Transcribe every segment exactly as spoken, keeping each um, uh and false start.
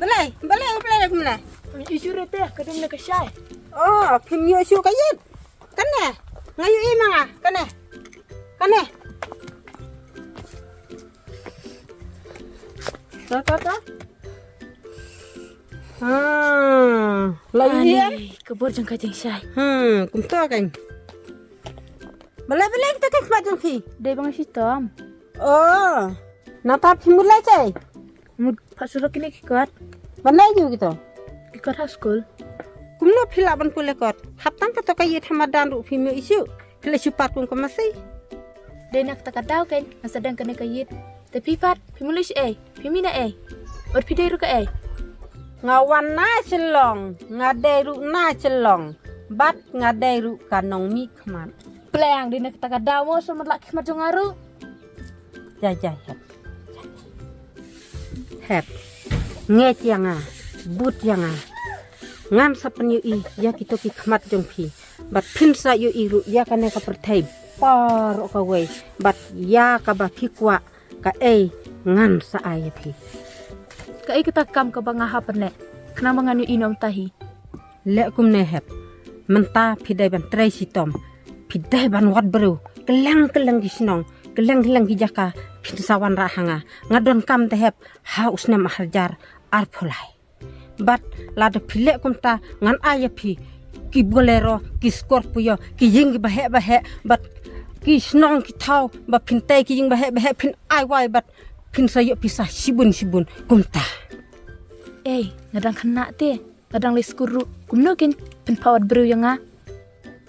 Balei, balei, balei kumne? Ïoh shuh re te, ka dum ne ka shai. Oh, phim ïoh shuh ka ïit. Kane, nga ïohi ma nga, kane. Kane. To, to, to. Hmm, la ïohi em? Ani, ka bor jong ka jingshai. Hmm, kumta kan. Balei, balei kita ka khmat jong phi? Dei ba nga shitom. Oh, nata phi mut lai chai? Mut pat surok kine ki kot. Ban ai ju kito. Ki kot ha skul. Kumno phi lah ban pule kot? Hap tang kato ka ïit ha madan ruh phim ïoh shuh. Phi la shu pat kum ka masi. Dei na kata ka daw kan, nga sa dang kane ka ïit. Te phi pat, phi mut lei shaei, phi mih na ei? Bad phi dei ruh kaei? Nga wan na Shillong, nga dei ruh na Shillong. Bad nga dei ruh ka nongmihkhmat. Pleng, dei na kata ka daw mo, sa matlah ki khmat jong nga ruh. Jai, jai, hep. Hep. Ngeit ïa nga, bud ïa nga. Ngan sa pynïohi ïa kito ki khmat jong phi. Bad phin sa ïohi ruh ïa kane ka pyrthei baroh kawei. Bad ïa kaba phi kwah kaei ngan sa ai ïa phi. Kaei kata ka kam kaba nga hap ban leh? Khnang ba ngan ïohi na u mynta hi. Leh kumne hep. Mynta phi dei ban trei shitom. Phi dei ban wad briew. Kylleng kylleng ki shnong, kylleng kylleng ki jaka phin sa wanrah ha nga. Nga donkam te hep ha u snem ar hajar arphew lai. Bad lada phi leh kumta ngan ai ïa phi ki Bolero, ki Scorpio, ki ïing kiba heh ba heh, bad ki shnong ki thaw ba phin tei ki ïing ba heh ba heh phin ai wai bad phin sa ïoh pisa shibun shibun kumta. Ei, nga dang khynnah te, nga dang leit skul ruh, kumno kin pynpaw wad briew ïa nga?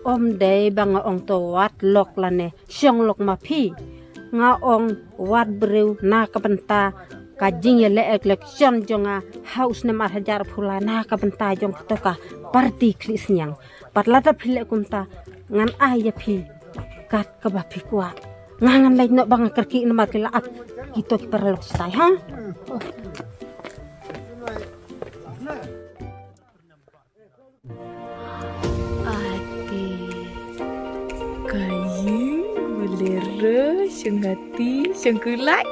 Ym dei ba nga ong to wad lok lane shong lok ma phi. Nga ong wad briew na ka bynta ka jingïaleh election jong nga ha u snem ar hajar arphew lai na ka bynta jong kato ka party khlieh sniang. Bad lada phi leh kumta ngan ai ïa phi kat kaba phi kwah. Nga ngan leit noh ba nga kyrkieh namar ki la ap kito ki paralok shatai ha. Ate. Ka ïing, Bolero, shong hati, shong kulai.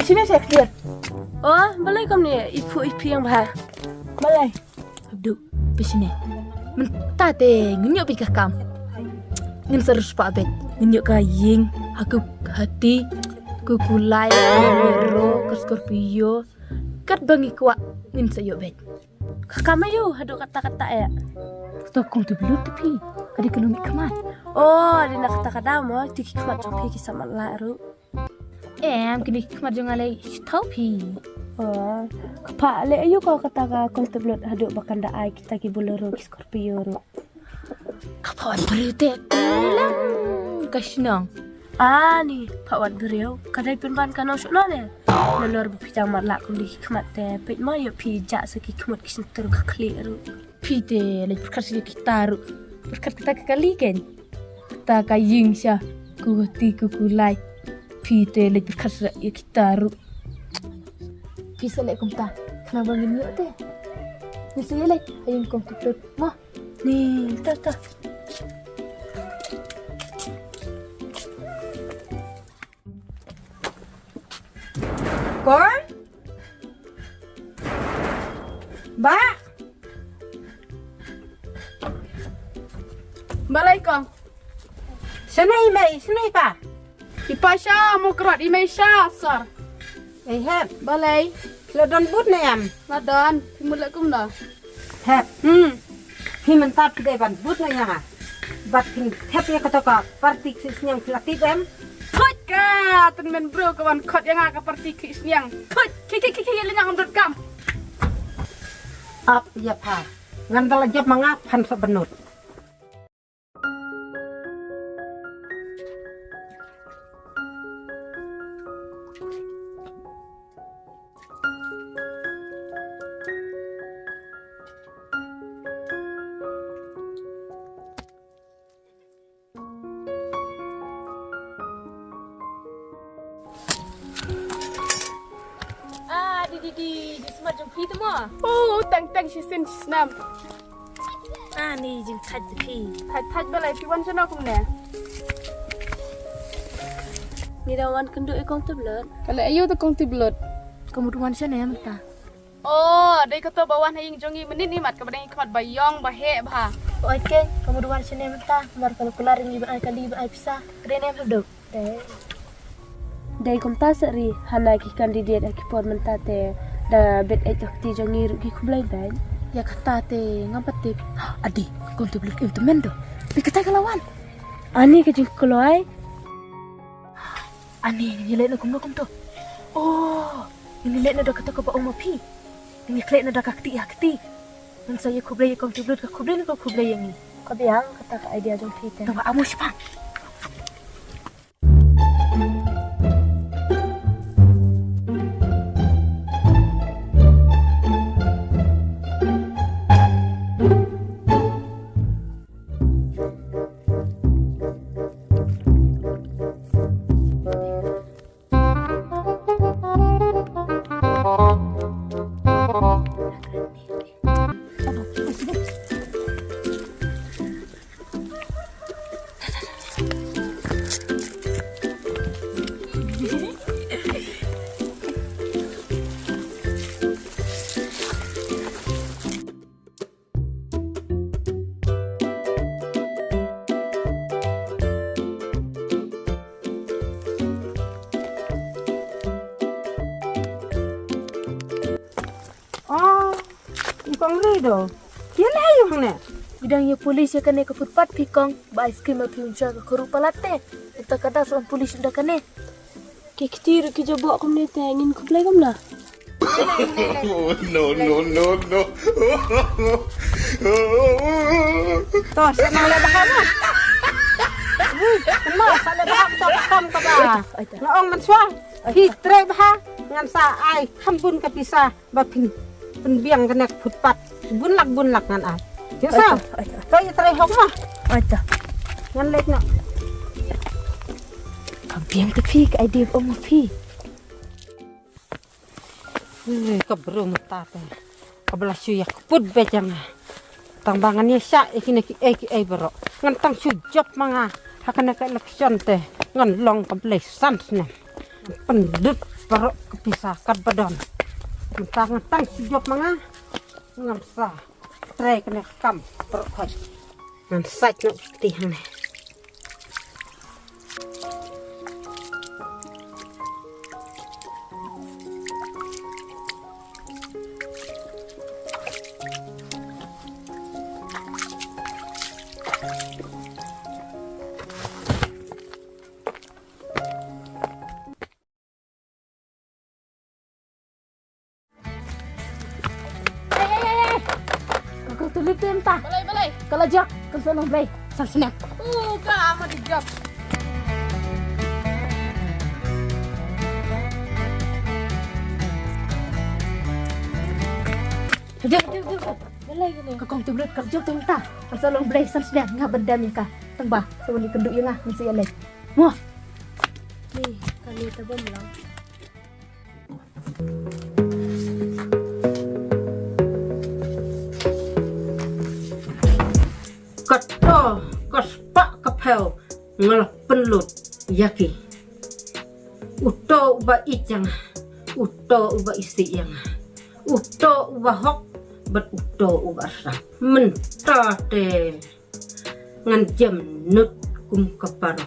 Shine sa clear. Oh, balei kumne, iphu ipi ïa nga bha. Balei? Abdu, pishne. Mynta te ngin ïoh beit ka kam. Ngin sa riewspah beit. Ngin ïoh ka ïing, ha ka hati, ka kulai, ka Bolero, ka Scorpio. Katba ngi kwah ngin sa ïoh beit. Ka kam aïu haduh katta katta eh? Kato kong tu blut tu phi. Ka dei ka nongmihkhmat. Oh, dei na kata ka daw mo, tu ki khmat jong phi ki sa matlah ruh. Em, kine ki khmat jong nga lei, shi thaw phi. Oh, ka phah lei aïu ko kata ka kong teblut haduh ba kan da ai kita ki Bolero ki Scorpio ruh. Ka phah wad briew te, lang ka shnong. Ani, phah wad briew, ka dei pynban ka nong shuh na ne. Nalor ba phi tang matlah kum dei ki khmat te, peit ma ïoh phi jah sa ki khmut ki shyntur ka khlieh ruh. Phi te leit pyrkhat sha kita ruh. Pyrkhat kita ka kali ken. Kita ka ïing sha. Ku hati ku kulai. Phi te leit pyrkhat sha kita ruh. Phi sa leh kumta. Khnang ba ngin ïoh te. Ngin sa ïoh leit ha ïing kong tu tut. Mo. Ni, ta ta. Kong? Bah? Balei kong? Shano i mei, shano i pa? I pa sha Mawkyrwat, i mei sha sor. Ei hep. Balei? La don vote ne em? La don, phi mut leh kumno? Hep. Hmm. Phi mynta phi dei ban vote noh ïa nga. Bad phin thep ïa kato ka party khlieh sniang phi la tip em? Thut ka tynmen briew ka wan khot ïa nga ka party khlieh sniang. Thut, khie khie khie khie, ïa lynñiang ym don kam. Ap ïa pha. Ngan da la jop ma nga phan sa bynnud. Ah, di di di, di smat jong phi tu mo. Oh, tang tang shisien shisnem. Ani jingthait phi. Thait thait balei phi wan shano kumne? Ngi da wan kynduh ïa kong Tiblut. Ka leh aïu te kong Tiblut? Ka mut wan shane mynta. Oh, dei kato ba wan ha ïing jong ngi mynnin imat kaba dang ïa khmat ba ïong ba heh bha. Oi keng, ka mut wan shane mynta. Mar ka la kular ïa ngi ban ai kali ban ai pisa. Kren em haduh. Dei. Dei kumta seh ri, hana ki candidate ha ki por mynta te da bet eit ha kti jong ngi ruh ki khublei beit. Ïa kata te ngam pat tip. Adi, kong Tiblut im tymmen to. Phi kata ka la wan. Ani ka jingkloi. Ani ngin ïaleh noh kumno kumto. Oh, ngin ïaleh noh da kata kaba ong ma phi. Ngin ïakhleh noh da ka kti ha kti. Ngin sa ïa khublei ïa kong Tiblut ka khublei noh ka khublei ïa ngi. Ka biang kata ka idea jong phi te. Tangba amo shipang. Oh, i kong ri do. Kien ai hangne. Bidang ïa polish ïa kane ka footpath phi kong, ba ice cream phi un sha ka khuru palat te. Uta ka das on polish da kane. Ki kti ruh ki jabok kumne te ngin khublei kumno? No, no, no, no. To, sa nang leh bha mo. Hmm, kumno, sa leh bha to ka kam ka ba. Nga ong mynshuwa. Phi trei bha, ngan sa ai kham bun ka pisa. Ba phin pynbiang kane ka footpath. Bun lak bun lak ngan ai. Ïa sa. Ai ta, ai ta. Trei trei hok ma. Ai ta. Ngan leit noh. Ka biang te phi ka idea ong ma phi. Eh, ka briew mynta te. Ka ba la shu ïa ka put beit ïa nga. Tang ba ngan ïa shah ïa kine kiei kiei baroh. Ngan tang shu jop ma nga. Ha kane ka election te. Ngan long ka blei san snem. Pynlut baroh ka pisa kat ba don. Mynta ngan tang shu jop ma nga. Ngan sa trei kane ka kam baroh khoit. Ngan sait noh kti hangne. Ka kong Tiblut te mynta. Balei, balei? Ka la jop, kan sa long blei. San snem. Uh, ka amat di jop. Jop, jop, jop. Balei kane? Ka kong Tiblut ka la jop te mynta. Kan sa long blei san snem nga ban dem ïa ka. Tang ba sa wan ïakynduh ïa nga, ngin sa ïaleh. Mo. Ni, kane te bym long. Kato ka spah ka phew nga la pynlut ïa ki. Uto uba ïeit ïa nga, uto uba isih ïa nga, uto uba hok bad uto uba sap. Mynta te ngan jem nud kum ka paro.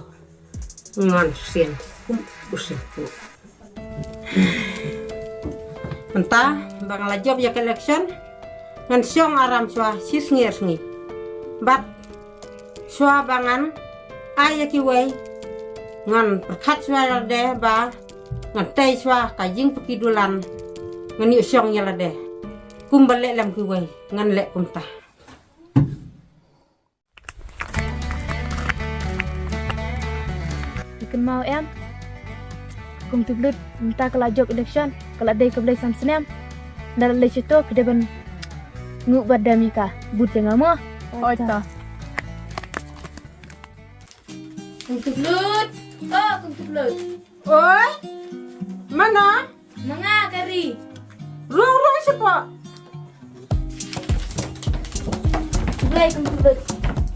Ngan sien kum u sien pu. Mynta ba nga la jop ïa ka election ngan shong aram shuwa shi sngi ar sngi. Bad shuwa ba ngan ai ïa kiwei ngan pyrkhat shuwa ïa lade ba ngan tei shuwa ka ïing paki dulan ngan ïoh shong ïa lade. Kumba leh lem kiwei ngan leh kumta. Kynmaw em. Kong Tiblut mynta ka la jop election, ka la dei ka blei san snem. Nda la leit shato ka dei ban nguh bad dem ïa ka. Bud ïa nga mo. Hooid ta. Kong Tiblut. Oh, Kong Tiblut. Oi. Mano? Ma nga ka ri. Rung rung shapoh. Khublei, khublei.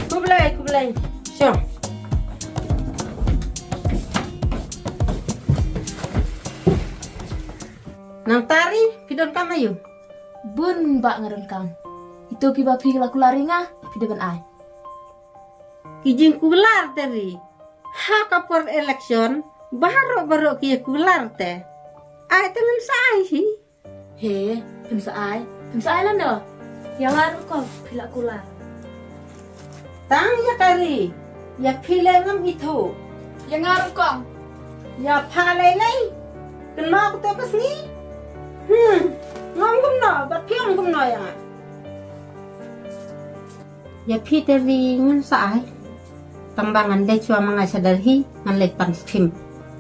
Khublei, khublei. Sure. Nang Tari, phi donkam aïu? Bun bah nga donkam. Ito kiba phi la kular ïa nga, phi dei ban ai. Ki jingkular te ri. Ha ka por election, baroh baroh ki kular te. Ai te ngam sa ai hi. He, phin sa ai. Phin sa ai lano? Ïa nga ruh kong, phi la kular. Tang ïa ka ri, ïa phi lei ngam ithuh. Ïa nga ruh kong. Ïa pha lei lei. Kynmaw kata ka sngi. Hmm, ngam kumno, bad phi ngam kumno ïa nga. Ïa phi te ri ngan sa ai. Tang ba ngan leit shuwa ma nga sha Delhi, ngan leit pan skim.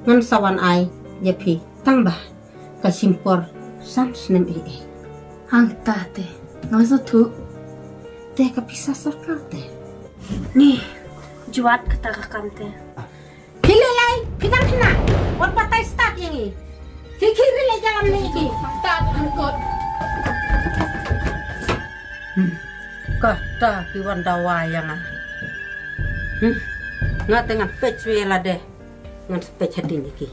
Ngan sa wan ai ïa phi. Tang ba ka shim por san snem ei ei. Hangta te. Nga sa thuh. Te ka pisa sorkar te. Ni, jwat kata ka kam te. Phi lei lei, phi dang khynnah. Wat batai stad ïa ngi. Khie khie ri leit ïalam ne ki. Hangta te kot. Hmm. Kata ki wan dawa ïa nga. Hmm. Nga te ngan peit shuwa lade. Ngan sa peit hadien ïa ki.